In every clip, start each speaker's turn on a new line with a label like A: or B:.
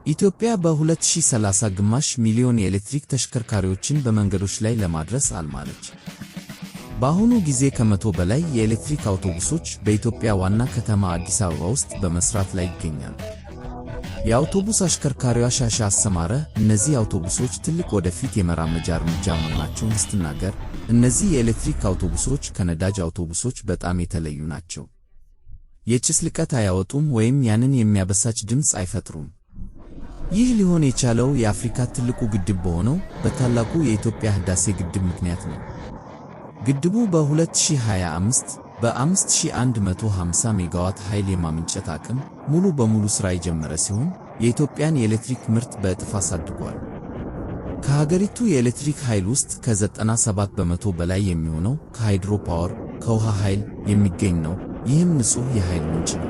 A: ኢትዮጵያ በ2030 ግማሽ ሚሊዮን የኤሌክትሪክ ተሽከርካሪዎችን በመንገዶች ላይ ለማድረስ አልማለች። በአሁኑ ጊዜ ከ100 በላይ የኤሌክትሪክ አውቶቡሶች በኢትዮጵያ ዋና ከተማ አዲስ አበባ ውስጥ በመስራት ላይ ይገኛሉ። የአውቶቡስ አሽከርካሪዋ ሻሻ አሰማረ እነዚህ አውቶቡሶች ትልቅ ወደፊት የመራመጃ እርምጃ መሆናቸውን ስትናገር፣ እነዚህ የኤሌክትሪክ አውቶቡሶች ከነዳጅ አውቶቡሶች በጣም የተለዩ ናቸው። የጭስ ልቀት አያወጡም ወይም ያንን የሚያበሳጭ ድምፅ አይፈጥሩም። ይህ ሊሆን የቻለው የአፍሪካ ትልቁ ግድብ በሆነው በታላቁ የኢትዮጵያ ህዳሴ ግድብ ምክንያት ነው። ግድቡ በ2025 በ5150 ሜጋዋት ኃይል የማመንጨት አቅም ሙሉ በሙሉ ሥራ የጀመረ ሲሆን የኢትዮጵያን የኤሌክትሪክ ምርት በእጥፍ አሳድጓል። ከሀገሪቱ የኤሌክትሪክ ኃይል ውስጥ ከ97% በላይ የሚሆነው ከ hydro power፣ ከውሃ ኃይል የሚገኝ ነው። ይህም ንጹሕ የኃይል ምንጭ ነው።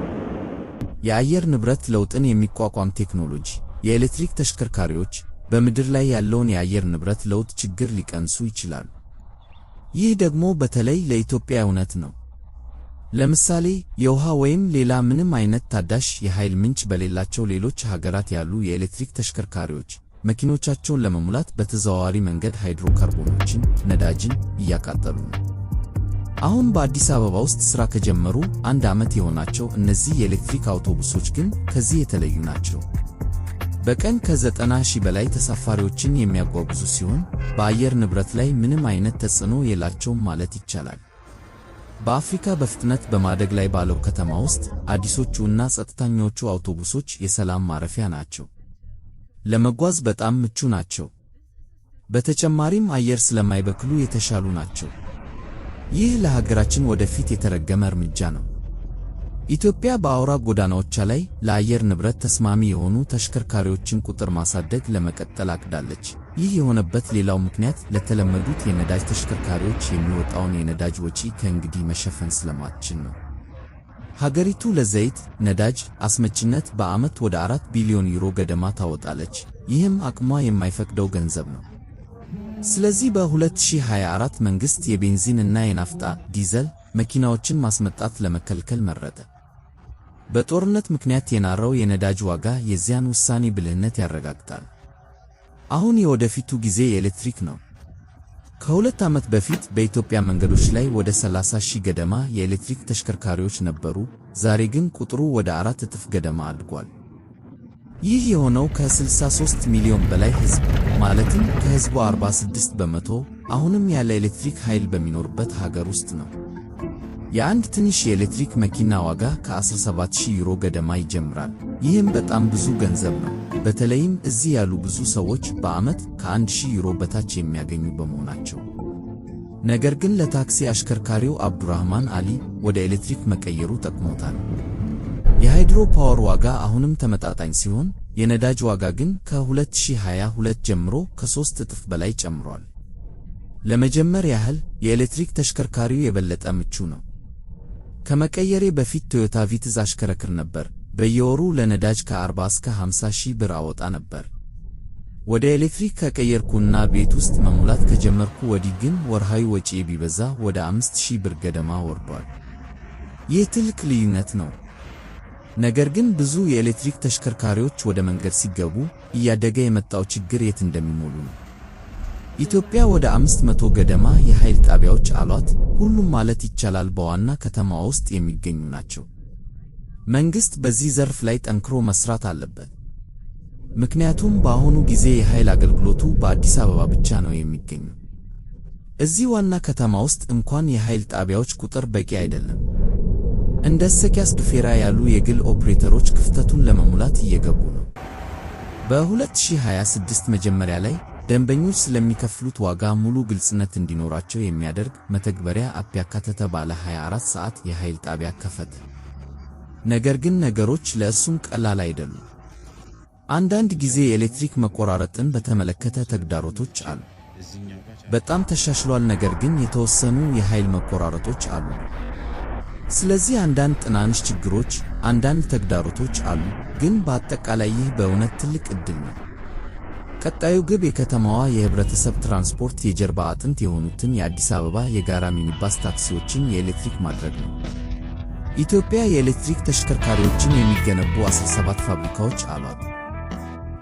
A: የአየር ንብረት ለውጥን የሚቋቋም ቴክኖሎጂ። የኤሌክትሪክ ተሽከርካሪዎች በምድር ላይ ያለውን የአየር ንብረት ለውጥ ችግር ሊቀንሱ ይችላሉ። ይህ ደግሞ በተለይ ለኢትዮጵያ እውነት ነው። ለምሳሌ የውሃ ወይም ሌላ ምንም አይነት ታዳሽ የኃይል ምንጭ በሌላቸው ሌሎች ሀገራት ያሉ የኤሌክትሪክ ተሽከርካሪዎች መኪኖቻቸውን ለመሙላት በተዘዋዋሪ መንገድ ሃይድሮካርቦኖችን፣ ነዳጅን እያቃጠሉ ነው። አሁን በአዲስ አበባ ውስጥ ሥራ ከጀመሩ አንድ ዓመት የሆናቸው እነዚህ የኤሌክትሪክ አውቶቡሶች ግን ከዚህ የተለዩ ናቸው። በቀን ከ90,000 በላይ ተሳፋሪዎችን የሚያጓጉዙ ሲሆን በአየር ንብረት ላይ ምንም አይነት ተጽዕኖ የላቸውም ማለት ይቻላል። በአፍሪካ በፍጥነት በማደግ ላይ ባለው ከተማ ውስጥ አዲሶቹ እና ጸጥተኞቹ አውቶቡሶች የሰላም ማረፊያ ናቸው። ለመጓዝ በጣም ምቹ ናቸው። በተጨማሪም አየር ስለማይበክሉ የተሻሉ ናቸው። ይህ ለሀገራችን ወደፊት የተረገመ እርምጃ ነው። ኢትዮጵያ በአውራ ጎዳናዎቿ ላይ ለአየር ንብረት ተስማሚ የሆኑ ተሽከርካሪዎችን ቁጥር ማሳደግ ለመቀጠል አቅዳለች። ይህ የሆነበት ሌላው ምክንያት ለተለመዱት የነዳጅ ተሽከርካሪዎች የሚወጣውን የነዳጅ ወጪ ከእንግዲህ መሸፈን ስለማትችል ነው። ሀገሪቱ ለዘይት ነዳጅ አስመጪነት በዓመት ወደ 4 ቢሊዮን ዩሮ ገደማ ታወጣለች። ይህም አቅሟ የማይፈቅደው ገንዘብ ነው። ስለዚህ በ2024 መንግሥት የቤንዚን እና የናፍጣ ዲዘል መኪናዎችን ማስመጣት ለመከልከል መረጠ። በጦርነት ምክንያት የናረው የነዳጅ ዋጋ የዚያን ውሳኔ ብልህነት ያረጋግጣል። አሁን የወደፊቱ ጊዜ የኤሌክትሪክ ነው። ከ2 ዓመት በፊት በኢትዮጵያ መንገዶች ላይ ወደ 30 ሺህ ገደማ የኤሌክትሪክ ተሽከርካሪዎች ነበሩ። ዛሬ ግን ቁጥሩ ወደ 4 እጥፍ ገደማ አድጓል። ይህ የሆነው ከ63 ሚሊዮን በላይ ሕዝብ፣ ማለትም ከሕዝቡ 46%፣ አሁንም ያለ ኤሌክትሪክ ኃይል በሚኖርበት ሀገር ውስጥ ነው። የአንድ ትንሽ የኤሌክትሪክ መኪና ዋጋ ከ17,000 ዩሮ ገደማ ይጀምራል። ይህም በጣም ብዙ ገንዘብ ነው። በተለይም እዚህ ያሉ ብዙ ሰዎች በዓመት ከ1,000 ዩሮ በታች የሚያገኙ በመሆናቸው። ነገር ግን ለታክሲ አሽከርካሪው አብዱራህማን አሊ ወደ ኤሌክትሪክ መቀየሩ ጠቅሞታል። የ hydro power ዋጋ አሁንም ተመጣጣኝ ሲሆን፣ የነዳጅ ዋጋ ግን ከ2022 ጀምሮ ከ3 እጥፍ በላይ ጨምሯል። ለመጀመር ያህል የኤሌክትሪክ ተሽከርካሪው የበለጠ ምቹ ነው። ከመቀየሬ በፊት ቶዮታ ቪትዝ አሽከረክር ነበር። በየወሩ ለነዳጅ ከ40 እስከ 50 ሺህ ብር አወጣ ነበር። ወደ ኤሌክትሪክ ከቀየርኩና ቤት ውስጥ መሙላት ከጀመርኩ ወዲህ ግን ወርሃዊ ወጪዬ ቢበዛ ወደ 5,000 ብር ገደማ ወርዷል። ይህ ትልቅ ልዩነት ነው። ነገር ግን ብዙ የኤሌክትሪክ ተሽከርካሪዎች ወደ መንገድ ሲገቡ እያደገ የመጣው ችግር የት እንደሚሞሉ ነው። ኢትዮጵያ ወደ 500 ገደማ የኃይል ጣቢያዎች አሏት። ሁሉም ማለት ይቻላል በዋና ከተማዋ ውስጥ የሚገኙ ናቸው። መንግሥት በዚህ ዘርፍ ላይ ጠንክሮ መስራት አለበት። ምክንያቱም በአሁኑ ጊዜ የኃይል አገልግሎቱ በአዲስ አበባ ብቻ ነው የሚገኘው። እዚህ ዋና ከተማ ውስጥ እንኳን የኃይል ጣቢያዎች ቁጥር በቂ አይደለም። እንደ ሰኪያስ ዱፌራ ያሉ የግል ኦፕሬተሮች ክፍተቱን ለመሙላት እየገቡ ነው። በ2026 መጀመሪያ ላይ ደንበኞች ስለሚከፍሉት ዋጋ ሙሉ ግልጽነት እንዲኖራቸው የሚያደርግ መተግበሪያ app ያካተተ ባለ 24 ሰዓት የኃይል ጣቢያ ከፈተ። ነገር ግን ነገሮች ለእሱም ቀላል አይደሉም። አንዳንድ ጊዜ የኤሌክትሪክ መቆራረጥን በተመለከተ ተግዳሮቶች አሉ። በጣም ተሻሽሏል፣ ነገር ግን የተወሰኑ የኃይል መቆራረጦች አሉ። ስለዚህ አንዳንድ ትናንሽ ችግሮች፣ አንዳንድ ተግዳሮቶች አሉ፣ ግን በአጠቃላይ ይህ በእውነት ትልቅ ዕድል ነው። ቀጣዩ ግብ የከተማዋ የህብረተሰብ ትራንስፖርት የጀርባ አጥንት የሆኑትን የአዲስ አበባ የጋራ ሚኒባስ ታክሲዎችን የኤሌክትሪክ ማድረግ ነው። ኢትዮጵያ የኤሌክትሪክ ተሽከርካሪዎችን የሚገነቡ 17 ፋብሪካዎች አሏት።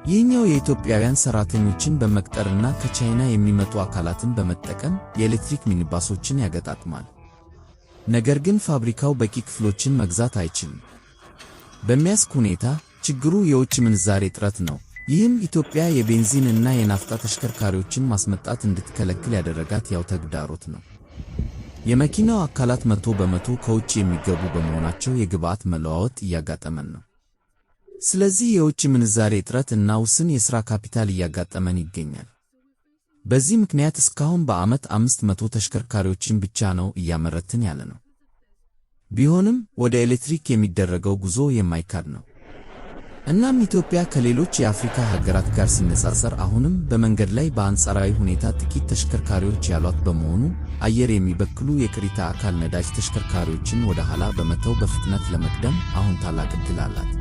A: ይህኛው የኢትዮጵያውያን ሰራተኞችን በመቅጠርና ከቻይና የሚመጡ አካላትን በመጠቀም የኤሌክትሪክ ሚኒባሶችን ያገጣጥማል። ነገር ግን ፋብሪካው በቂ ክፍሎችን መግዛት አይችልም። በሚያስቅ ሁኔታ ችግሩ የውጭ ምንዛሬ እጥረት ነው። ይህም ኢትዮጵያ የቤንዚን እና የናፍጣ ተሽከርካሪዎችን ማስመጣት እንድትከለክል ያደረጋት ያው ተግዳሮት ነው። የመኪናው አካላት 100% ከውጭ የሚገቡ በመሆናቸው የግብዓት መለዋወጥ እያጋጠመን ነው። ስለዚህ የውጭ ምንዛሬ እጥረት እና ውስን የሥራ ካፒታል እያጋጠመን ይገኛል። በዚህ ምክንያት እስካሁን በዓመት 500 ተሽከርካሪዎችን ብቻ ነው እያመረትን ያለነው። ቢሆንም ወደ ኤሌክትሪክ የሚደረገው ጉዞ የማይካድ ነው። እናም ኢትዮጵያ ከሌሎች የአፍሪካ ሀገራት ጋር ሲነጻጸር አሁንም በመንገድ ላይ በአንጻራዊ ሁኔታ ጥቂት ተሽከርካሪዎች ያሏት በመሆኑ አየር የሚበክሉ የቅሪተ አካል ነዳጅ ተሽከርካሪዎችን ወደ ኋላ በመተው በፍጥነት ለመቅደም አሁን ታላቅ ዕድል አላት።